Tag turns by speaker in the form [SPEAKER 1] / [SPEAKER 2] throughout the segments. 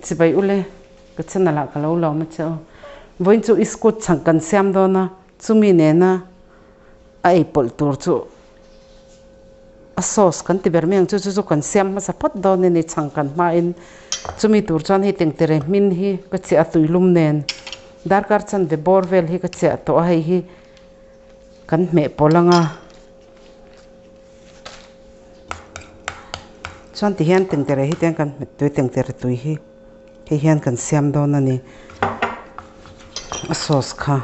[SPEAKER 1] Chibai ule ka channel ah ka lo lawm a che u. Vawiin chu iskut chhang kan siam dawn a, chumi nena a ei pawlh tur chu a sauce kan ti ber mai ang chu chu chu kan siam hmasa phawt dawn a ni chhang kan hmain chumi tur chuan hei tengtere hmin hi ka chiah a tuilum nen darkar chanve bawr vel hi ka chiah tawh a hei hi kan hmeh pawlh ang a. Chuan ti hian tengtere hi tiang kan hmet tui tengtere tui hi hei hian kan siam dawn a ni a sauce kha.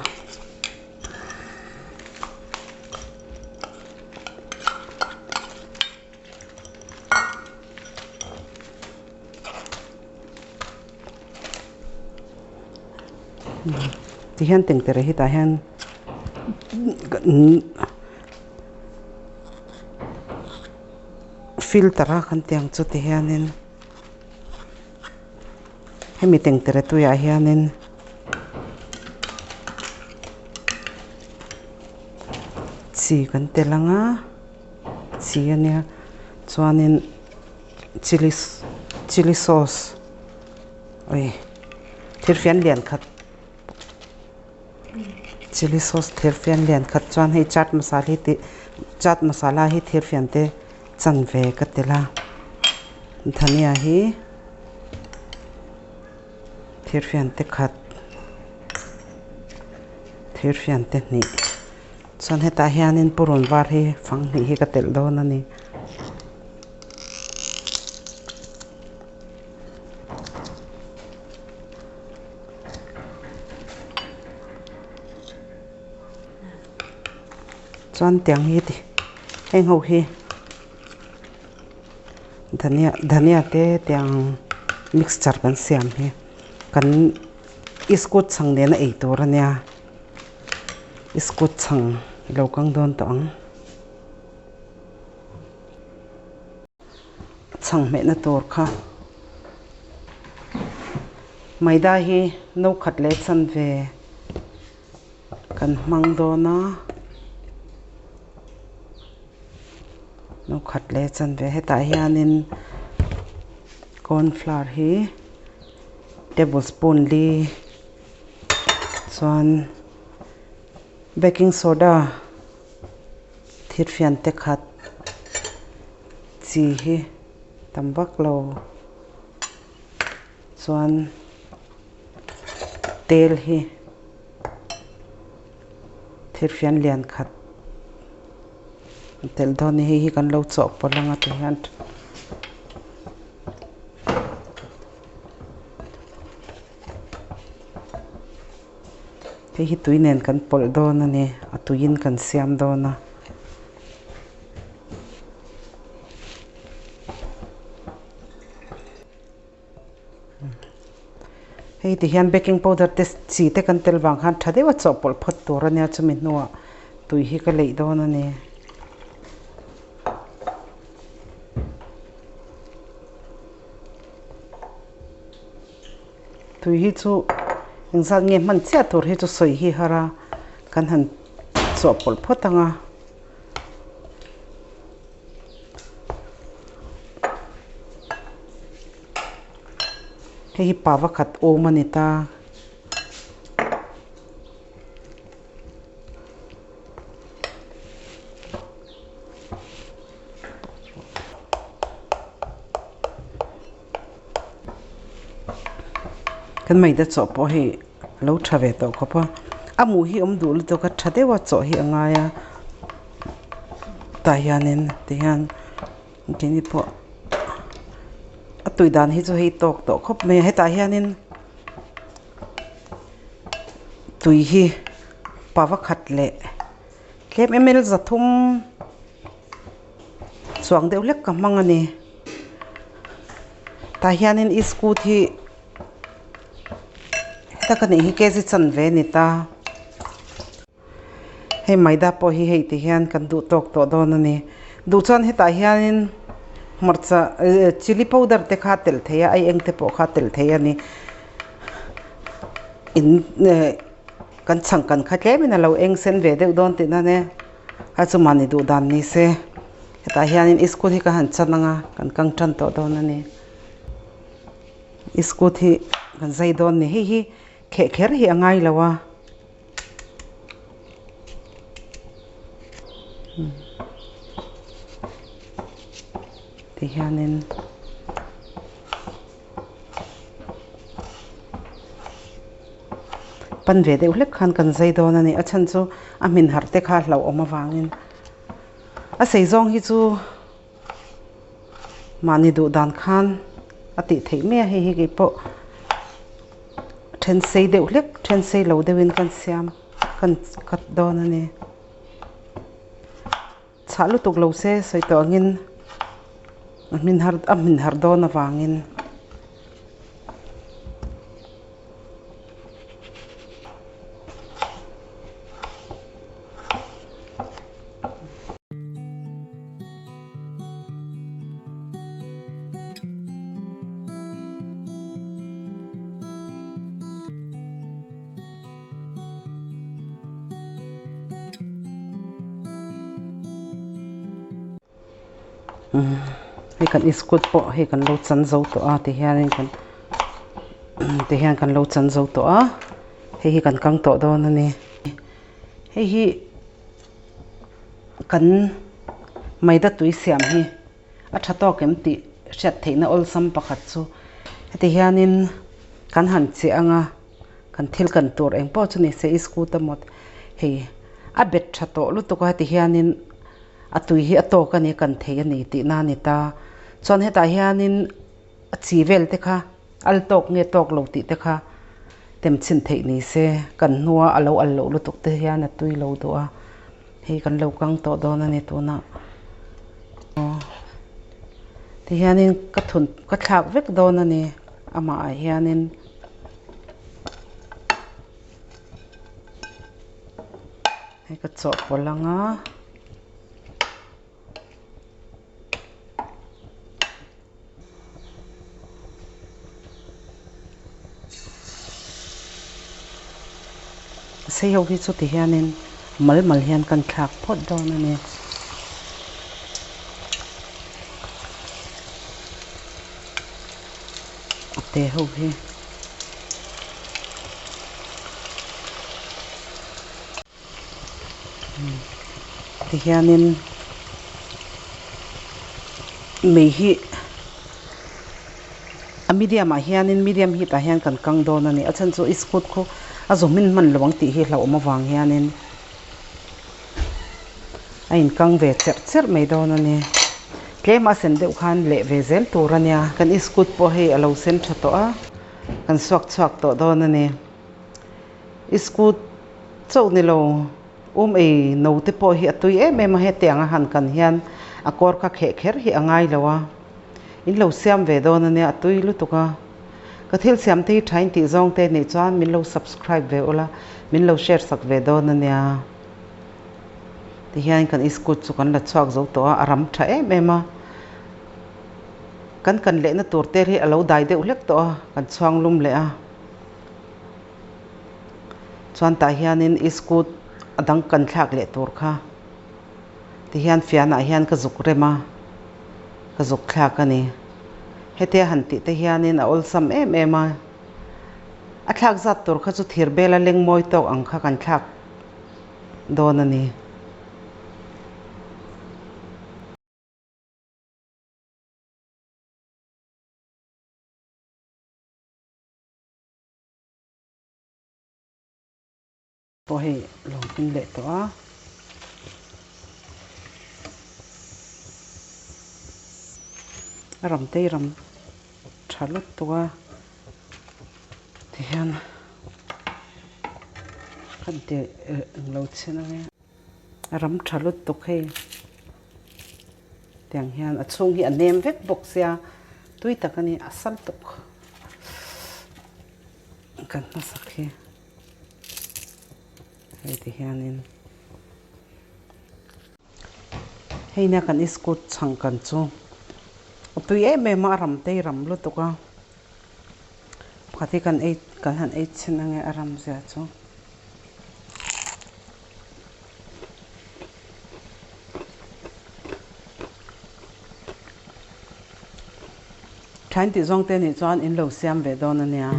[SPEAKER 1] Ti hian tengtere hi tah hian filter a kan tih ang chu ti hianin hemi tengtere tuiah hianin chi kan tel ang a chi a nia chuanin chilli chilli sauce ui thirfian lian khat chilli sauce thirfian lian khat chuan hei chaat masala hi tih chaat masala hi thirfian te chanve ka tel a dhania hi thirfian te khat thirfian te hnih chuan hetah hianin purun var hi fang hnih hi ka telh dawn a ni. Chuan tiang hi ti heng ho hi dhania dhania te tiang mixture kan siam hi kan iskut chhang nena ei tur a nia iskut chhang ilo kang dawn tawh ang. Chhang hmehna tur kha maida hi no khat leh chanve kan hmang dawn a no khat leh chanve hetah hianin corn flour hi table spoon li chuan baking soda. Thirfian te khat chi hi tam vak lo chuan tel hi thirfian lian khat telh dawn a ni hei hi kan lo chawhpawlh anga ti hian. Hei hi tui nen kan pawlh dawn a ni a tuiin kan siam dawn a. Hei ti hian baking powder te chi te kan tel vang khan tha deuh a chawhpawlh phawt tur a nia chumi hnuah tui hi ka leih dawn a ni. Tui hi chu engzat nge hman chiah tur hi chu sawi hi har a, kan han chawhpawlh phawt ang a. Hei hi pa vakhat awm a ni ta. Kan maida chawh pawh hei a lo tha ve tawh khawp a a mu hi awm duh lutuk a tha deuh a chawh hi a ngai a tah hianin tihian keini pawh a tui dan hi chu hei tawk tawh khawp mai a hetah hianin tui hi pava khat leh tlem ml zathum chuang deuh hlek ka hmang a ni tah hianin iskut hi heta ka neih hi kg chanve a ni ta hei maida pawh hi hei ti hian kan duh tawk tawh dawn a ni duh chuan hetah hianin hmarcha chilli powder te kha a telh theih a ai eng te pawh kha a telh theih a ni in eh kan chhang kan kha tlemin a lo eng sen ve deuh dawn tihna nia. A chu mahni duh dan ni se hetah hianin school hi ka han chan ang a kan kang tan tawh dawn a ni. Iskut hi kan zai dawn ni. Hei hi kheh kher hi a ngai lo a. Ti hianin pan ve deuh hlek khan kan zai dawn a ni. A chhan chu a hmin harh te kha hlauhawm avangin a sei zawng hi chu Mahni duh dan khan a tih theih mai a, hei hi keipawh then sei deuh hlek then sei lo deuhin kan siam kan cut dawn a ni. Chhah lutuk lo se sawi tawh angin a hmin har a hmin har dawn avangin. Hei kan iskut pawh hei kan lo chan zo tawh a ti hianin kan ti hian kan lo chan zo tawh a hei hi kan kang tawh dawn a ni. Hei hi kan maida tui siam hi a tha tawk em tih hriat theihna awlsam pakhat chu heti hianin kan han chiah ang a, kan thil kan tur eng pawh chu ni se iskut emaw hei a bet tha tawh lutuk a heti hianin a tui hi a tawk a ni kan thei a ni tihna a ni ta. Chuan hetah hianin a chi vel te kha al tawk nge tawk lo tih te kha tem chhin theih ni se kan hnua a lo al loh lutuk te hian a tui lo duh a, hei kan lo kang tawh dawn a ni tunah. Aw tihianin ka thun ka thlak vek dawn a ni amah ah hianin hei ka chawhpawlh ang a. Sei ho hi chu ti hianin mal mal hian kan thlak phawt dawn a ni. A te ho hi. Tihianin mei hi a medium ah hianin medium heat ah hian kan kang dawn a ni a chhan chu iskut khu a zawmin hman lo ang tih hi hlauhawm avang hianin a inkang ve cherh cherh mai dawn a ni tlem a sen deuh khan leh ve zel tur a nia kan iskut pawh hei a lo sen tha tawh a kan suak chhuak tawh dawn a ni iskut. Chauh ni lo, um ei no te pawh hi a tui em em a, hetiang a han kan hian a kawr kha kheh kher hi a ngai lo a, in lo siam ve dawn a nia, a tui lutuk a. Ka thil siam te hi tha in tih zawng te nih chuan min lo subscribe ve ula, min lo share sak ve dawn a nia. Tihian kan iskut chu kan la chhuak zo tawh a, a ram tha em em a. Kan kan lehna tur te hi a lo dai deuh hlek tawh a, kan chhuang lum leh a. Chuan tah hianin iskut a dang kan thlak leh tur kha tihian fianah hian ka zuk rem a, ka zuk thlak a ni. Hetia han tih te hianin a awlsam em em a, a thlak zat tur kha chu thir bela leng mawi tawk ang kha kan thlak dawn a ni. Pawh hei lo hmin leh tawh a. A ram te hi ram tha lutuk a tihian kan ti englo chhin ang e. A ram tha lutuk hei tiang hian a chhung hi a nem vek bawk sia tui tak a ni a sal tuk kan hmasak hi hei ti hianin hei nia kan iskut chhang kan chu a tui em em a a ram te hi ram lutuk a pakhat hi kan ei kan han ei chhin ange a ram zia chu. Thain tih zawng te nih chuan in lo siam ve dawn a nia.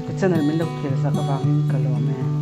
[SPEAKER 1] Ka channel min lo thlir zak avangin ka lawm e.